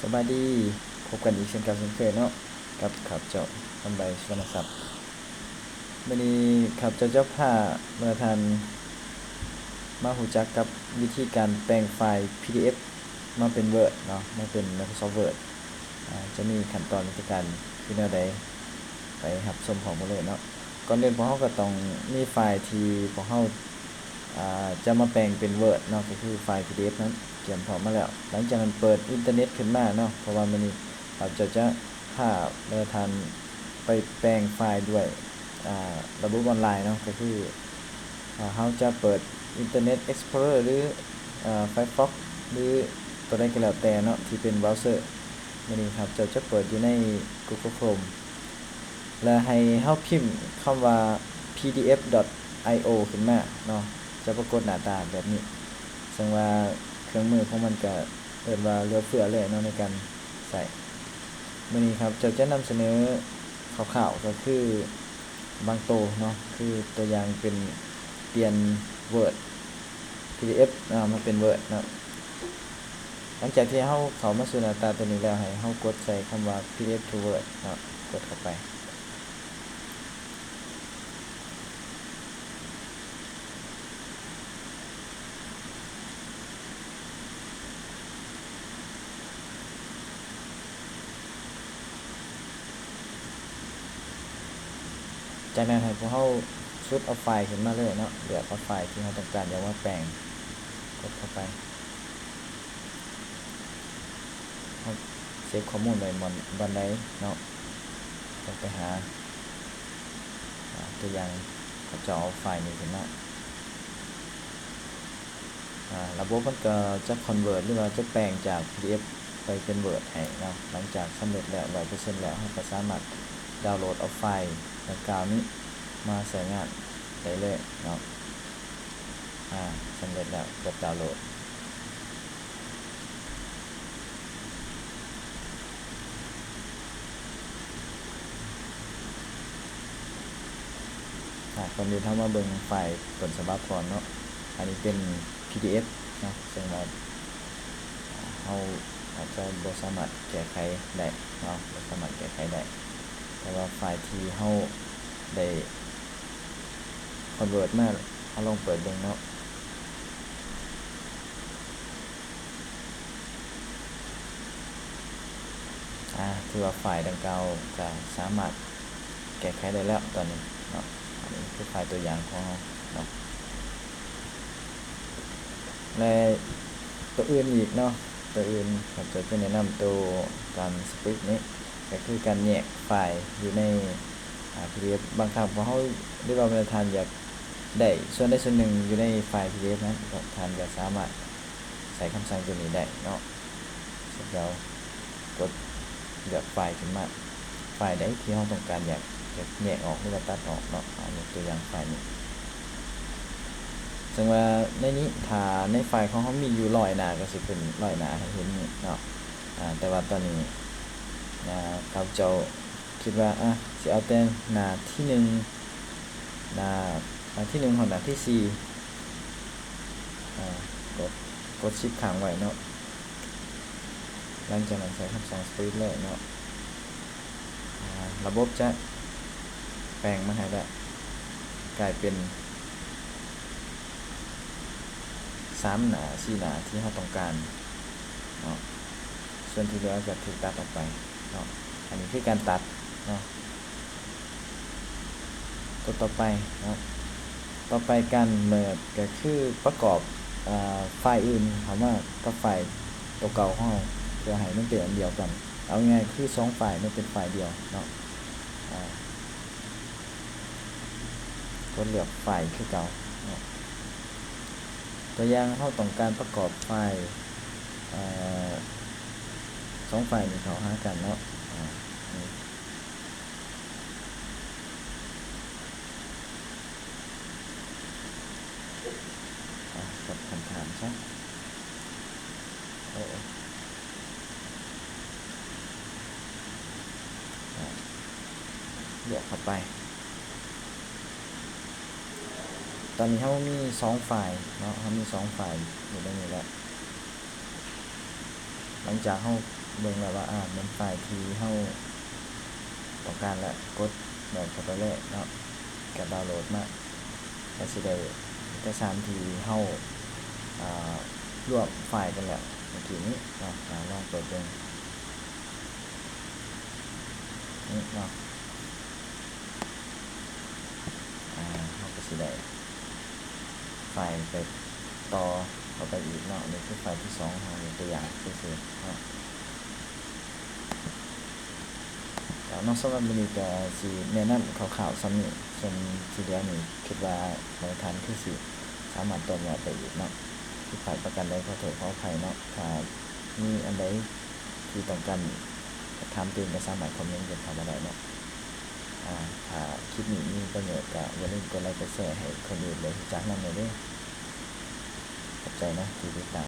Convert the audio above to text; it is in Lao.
ສະບາຍດີ, ພົບກັນອີກເຊັ່ນເກົ່າເຊັ່ນເຄີຍເນາະ ກັບຂ້າພະເຈົ້າ ຄຳໃບ ສຸວັນນະສັບ. ມື້ນີ້ຂ້າພະເຈົ້າຈະພາບັນດາທ່ານມາຮູ້ຈັກກັບວິທີການແປງໄຟລ໌ ພີດີເອັຟ ມາເປັນ Word ເນາະ, ມາເປັນ Microsoft Word. ອາ ຈະມີຂັ້ນຕອນວິທີການຄືແນວໃດ ໄປຮັບຊົມພ້ອມກັນເລີຍເນາະ. ກ່ອນອື່ນພວກເຮົາກໍຕ້ອງມີໄຟລ໌ທີ່ພວກເຮົາ ອາ ຈະມາແປງເປັນ Word ເນາະ, ກໍຄືໄຟລ໌ ພີດີເອັຟ ນັ້ນ ກຽມພ້ອມມາແລ້ວ. ຫຼັງຈາກນັ້ນເປີດອິນເຕີເນັດຂຶ້ນມາເນາະ, ເພາະວ່າມື້ນີ້ຂ້າພະເຈົ້າຈະພາບັນດາທ່ານໄປແປງໄຟລ໌ດ້ວຍ ອາ ລະບົບອອນລາຍເນາະ, ກໍຄື ອາ ເຮົາຈະເປີດອິນເຕີເນັດ Explorer ຫຼື ອາ Firefox ຫຼື ຕົວໃດກໍແລ້ວແຕ່ເນາະ ທີ່ເປັນເບຣາວເຊີ. ມື້ນີ້ຂ້າພະເຈົ້າຈະເປີດຢູ່ໃນ Google Chrome ແລະ ໃຫ້ເຮົາພິມຄຳວ່າ ພີດີເອັຟ ດອດ ໄອໂອ ຂຶ້ນມາເນາະ, ຈະປາກົດໜ້າຕາແບບນີ້. ເຊິ່ງວ່າເຄື່ອງມືຂອງມັນກະເອີ້ນວ່າເຫຼືອເຟືອເລີຍເນາະ ໃນການໃຊ້. ມື້ນີ້ຂ້າພະເຈົ້າຈະນຳສະເໜີຄ່າວໆ ກໍຄືບາງໂຕເນາະ, ຄືຕົວຢ່າງເປັນປ່ຽນ Word ພີດີເອັຟ ເນາະ ມາເປັນ Word ເນາະ. ຫຼັງຈາກທີ່ເຮົາເຂົ້າມາສູ່ໜ້າຕາຕົວນີ້ແລ້ວ, ໃຫ້ເຮົາກົດໃສ່ຄຳວ່າ ພີດີເອັຟ to Word ເນາະ, ກົດເຂົ້າໄປ. ຈາກນັ້ນໃຫ້ພວກເຮົາຊຸດເອົາໄຟລ໌ຂຶ້ນມາເລີຍເນາະ, ເລືອກເອົາໄຟລ໌ທີ່ເຮົາຕ້ອງການຢາກມາແປງ, ກົດເຂົ້າໄປ. ເຮົາເຊບຂໍ້ມູນໄວ້ບ່ອນ ບ່ອນໃດເນາະ, ຕ້ອງໄປຫາ ອາ ຕົວຢ່າງ ເຂົາເຈົ້າເອົາໄຟລ໌ນີ້ຂຶ້ນມາ. ອາ ລະບົບມັນກໍຈະ convert ຫຼືວ່າຈະແປງຈາກ ພີດີເອັຟ ໄປເປັນ Word ໃຫ້ເນາະ. ຫຼັງຈາກສຳເລັດແລ້ວ ຮ້ອຍເປີເຊັນແລ້ວ, ເຮົາກໍສາມາດດາວໂຫຼດເອົາໄຟລ໌ດັ່ງກ່າວນີ້ມາໃຊ້ງານໄດ້ເລີຍເນາະ. ອາ ສຳເລັດແລ້ວ, ກົດດາວໂຫຼດ. ອາ ກ່ອນອື່ນເຮົາມາເບິ່ງໄຟລ໌ຕົ້ນສະບັບກ່ອນເນາະ. ອັນນີ້ເປັນ ພີດີເອັຟ ເນາະ, ເຊິ່ງວ່າ ອາ ເຮົາອາດຈະບໍ່ສາມາດແກ້ໄຂໄດ້ເນາະ, ບໍ່ສາມາດແກ້ໄຂໄດ້. ແຕ່ວ່າໄຟລ໌ທີ່ເຮົາໄດ້ convert ມາ, ເຮົາລອງເປີດເບິ່ງເນາະ. ອາ ຖືວ່າໄຟລ໌ດັ່ງກ່າວກໍສາມາດແກ້ໄຂໄດ້ແລ້ວຕອນນີ້ເນາະ. ອັນນີ້ຄືໄຟລ໌ຕົວຢ່າງຂອງເຮົາເນາະ. ແລະ ຕົວອື່ນອີກເນາະ, ຕົວອື່ນເຂົາເຈົ້າຈະແນະນຳໂຕການ split ນີ້ ກໍຄືການແຍກໄຟລ໌ຢູ່ໃນ ອາ ພີດີເອັຟ. ບາງຄັ້ງພວກເຮົາ ຫຼືວ່າບັນດາທ່ານຢາກໄດ້ສ່ວນໃດສ່ວນໜຶ່ງຢູ່ໃນໄຟລ໌ ພີດີເອັຟ ນັ້ນ, ທ່ານກໍສາມາດໃຊ້ຄຳສັ່ງຕົວນີ້ໄດ້ເນາະ. ເຊັ່ນເກົ່າ ກົດເລືອກໄຟລ໌ຂຶ້ນມາ, ໄຟລ໌ໃດທີ່ເຮົາຕ້ອງການຢາກ ຢາກແຍກອອກ ຫຼືວ່າຕັດອອກເນາະ. ອາ ຍົກຕົວຢ່າງໄຟລ໌ນີ້, ເຊິ່ງວ່າໃນນີ້ ຖ້າໃນໄຟລ໌ຂອງເຮົາມີຢູ່ຮ້ອຍໜ້າ ກໍຊິຂຶ້ນຮ້ອຍໜ້າໃຫ້ເຫັນນີ້ເນາະ. ອາ ແຕ່ວ່າຕອນນີ້ ອາ ຂ້າພະເຈົ້າ ຄິດວ່າ ອາ ຊິເອົາແຕ່ໜ້າທີໜຶ່ງ ໜ້າ ໜ້າທີໜຶ່ງຮອດໜ້າທີສີ່ ອາ ກົດ ກົດ Shift ຄ້າງໄວ້ເນາະ. ຫຼັງຈາກນັ້ນໃຊ້ຄຳສັ່ງ Split ເລີຍເນາະ. ອາ ລະບົບຈະແປງມາໃຫ້ແລ້ວ ກາຍເປັນສາມໜ້າ ສີ່ໜ້າທີ່ເຮົາຕ້ອງການເນາະ. ສ່ວນທີ່ເຫຼືອກໍຖືກຕັດອອກໄປເນາະ. ອັນນີ້ຄືການຕັດເນາະ. ຕົວຕໍ່ໄປເນາະ, ຕໍ່ໄປການ merge ກໍຄືປະກອບ ອາ ໄຟລ໌ອື່ນເຂົ້າມາກັບໄຟລ໌ຕົວເກົ່າຂອງເຮົາ ເພື່ອໃຫ້ມັນເປັນອັນດຽວກັນ. ເອົາງ່າຍໆຄືສອງໄຟລ໌ມາເປັນໄຟລ໌ດຽວເນາະ. ອາ ກົດເລືອກໄຟລ໌ຄືເກົ່າເນາະ. ຕົວຢ່າງ ເຮົາຕ້ອງການປະກອບໄຟລ໌ ເອີ ສອງໄຟລ໌ນີ້ເຂົ້າຫາກັນເນາະ. ອາ ນີ້ ອາ ກັບຄັນຖາມຊະ. ໂອ້ ອາ ເລືອກເຂົ້າໄປ. ຕອນນີ້ເຮົາມີສອງໄຟລ໌ເນາະ, ເຮົາມີສອງໄຟລ໌ຢູ່ໃນນີ້ແລ້ວ. ຫຼັງຈາກເຮົາ ເບິ່ງແລ້ວວ່າ ອາ ແມ່ນໄຟລ໌ທີ່ເຮົາຕ້ອງການແລ້ວ ກົດໂຫຼດເຂົ້າໄປເລີຍເນາະ ກະດາວໂຫຼດມາ ກະຊິໄດ້ເອກະສານທີ່ເຮົາ ອາ ລວມໄຟລ໌ກັນແລ້ວເມື່ອກີ້ນີ້ເນາະ. ອາ ລອງເປີດເບິ່ງນີ້ເນາະ. ອາ ເຮົາກະຊິໄດ້ໄຟລ໌ໄປຕໍ່ເຂົ້າໄປອີກເນາະ. ນີ້ຄືໄຟລ໌ທີສອງ ເຮົາຍົກຕົວຢ່າງຊື່ໆເນາະ. ເອົາເນາະ ສຳລັບມື້ນີ້ກະຊິແນະນຳຄ່າວໆສ່ຳນີ້ ສ່ວນທີ່ເຫຼືອນີ້ຄິດວ່າບາງທ່ານຄືຊິສາມາດຕໍ່ຍອດໄດ້ອີກເນາະ. ຜິດພາດປະການໃດຂໍໂທດຂໍອະໄພເນາະ. ຖ້າມີອັນໃດທີ່ຕ້ອງການຖາມຕື່ມກະສາມາດຄອມເມັນກັນເຂົ້າມາໄດ້ເນາະ. ອາ ຖ້າຄລິບນີ້ມີປະໂຫຍດກະຢ່າລືມກົດໄລກ໌ກົດແຊໃຫ້ຄົນອື່ນໄດ້ຮູ້ຈັກນຳແດ່ເດີ. ຂອບໃຈເນາະທີ່ຕິດຕາມ